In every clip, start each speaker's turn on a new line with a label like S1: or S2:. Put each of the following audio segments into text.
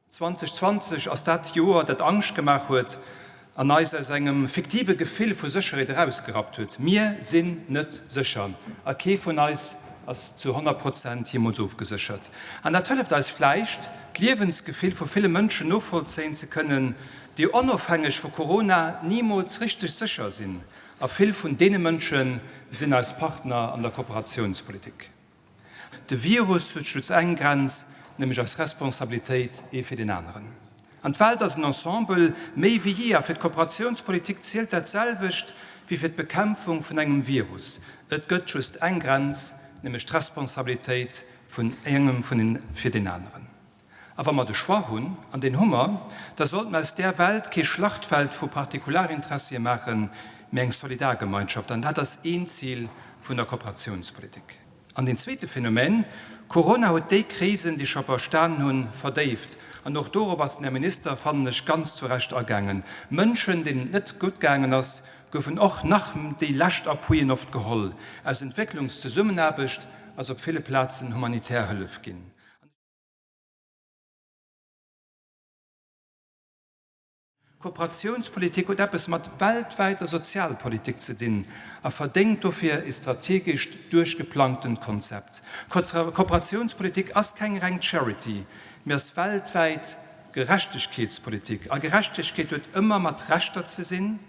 S1: 2020 ass dat Joer, dat Angscht gemaach huet an eis aus engem fiktive Gefill vu Sécherheet erausgerappt huet. Mir sinn net sécher a kee vun eis ass zu 100 Prozent jeemools ofgeséchert. An dat hëlleft eis vläicht, d'Liewensgefill vu ville Mënschen novollzéien ze kënnen, déi onofhängeg vu Corona nimools richteg sécher sinn. A vill vun deene Mënsche sinn eis Partner an der Kooperatiounspolitik. De Virus huet just eng Grenz, nämlech eis Responsabilitéit ee fir deen aneren. An d'Welt ass en Ensemble, méi wéi jee. A fir d'Kooperatiounspolitik zielt dat selwecht wéi fir d'Bekämpfung vun engem Virus, Et gëtt just eng Grenz, nämlech d'Responsabilitéit vun engem fir deen aneren. A wa mer de Choix hunn, an deen hu mer, da sollte mer aus där Welt kee Schlachtfeld vu Partikularinteressie maachen, mee eng Solidargemeinschaft. An dat ass een Zil vun der Kooperatiounspolitik. An deen zweete Phänomen, Corona huet déi Krisen, déi scho bestanen hunn, verdéift. An och dorop ass den Här Minister, fannen ech, ganz zu Recht agaangen. Mënschen, deenen et net gutt gaangen ass, goufen och nach déi lescht Appuien oft geholl. Aus Entwécklungszesummenaarbecht ass op ville Plazen humanitär Hëllef ginn. Kooperatiounspolitik huet eppes mat weltwäiter Sozialpolitik ze dinn a verdéngt dofir e strategescht, duerchgeplangtent Konzept. Kooperatiounspolitik ass keng reng Charity, mee ass weltwäit Gerechtegkeetspolitik. A Gerechtegkeet huet ëmmer mat Rechter ze sinn.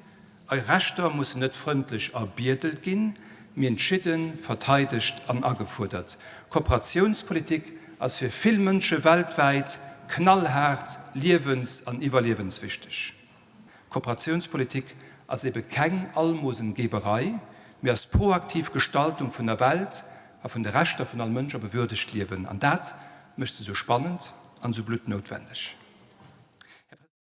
S1: Eir Rechter mussen net frëndlech erbiedelt ginn, mee entschidden, verteidegt an agefuerdert. Kooperatiounspolitik ass fir vill Mënsche weltwäit knallhaart liewens an iwwerliewenswichteg. Kooperatiounspolitik ass ebe keng Almosengeberei, mee ass proaktiv Gestaltung vun der Welt a vun de Rechter vun all Mënsch op e würdegt Liewen. An dat mécht se sou spannend an sou bluttnoutwendeg. Här President.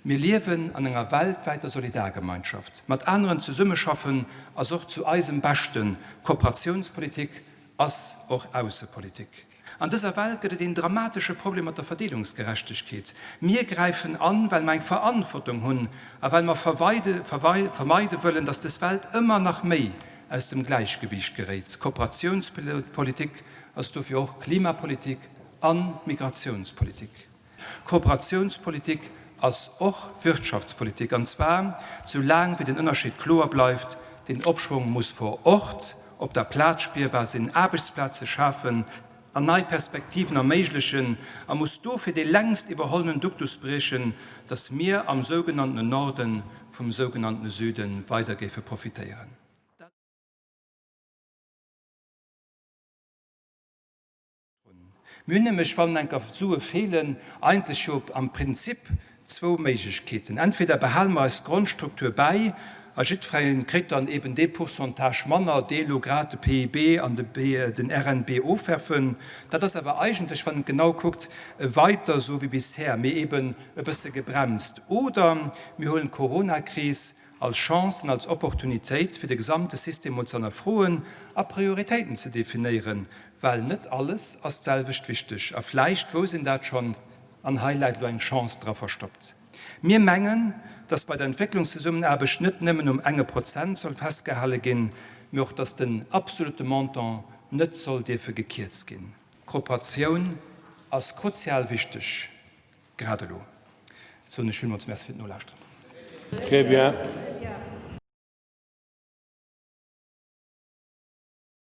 S1: Mir liewen an enger weltwäiter Solidargemeinschaft. Mat aneren zesummeschaffen ass och zu eisem Beschten. Kooperatiounspolitik ass och Aussepolitik. An dëser Welt gëtt et een dramatesche Problem mat der Verdeelungsgerechtegkeet. Mir gräifen an, well mer eng Verantwortung hunn a well mer vermeide wëllen, datt dës Welt ëmmer nach méi aus dem Gläichgewiicht geréit. Kooperatiounspolitik ass dofir och Klimapolitik a Migratiounspolitik. Kooperatiounspolitik ass och Wirtschaftspolitik, an zwar sou laang wéi den Ënnerscheed kloer bleift, Den Opschwong muss vor Ort, op der Plaz spierbar sinn, Aarbechtsplaze schafen an nei Perspektiven erméiglechen, a muss dofir dee längst iwwerhollenen Duktus briechen, datt mir am sougenanntene Norden vum sougenanntene Süde weider géife profitéieren. Mir hunn nämlech, wann enker Sue feelen, eigentlech jo am Prinzip zwou Méiglechkeeten, Entweder behale mer eis Grondstruktur bäi a jiddweree kritt dann eben dee Pourcentage manner, dee elo grad de PIB an den RNB ofwerfen. Dat ass awer eigentlech, wann een et genau kuckt, e Weiter sou wéi bisher, mee eben e bësse gebremst. Oder mir huelen d'Coronakris als Chance an als Opportunitéit, fir de gesamte System mol ze hannerfroen a Prioritéiten ze definéieren, well net alles ass d'selwecht wichteg. A vläicht wousst een dat schonn an hei läit elo eng Chance dra verstoppt. Mir mengen, dass bei der Entwécklungszesummenaarbecht net nëmmen um enge Prozent soll festgehale ginn, mee och, dass den absolute Montant net soll dierfe gekierzt ginn. Kooperatioun ass kruzial wichteg. Grad elo soen ech villmools Merci fir d'Nolauschteren.
S2: Très bien.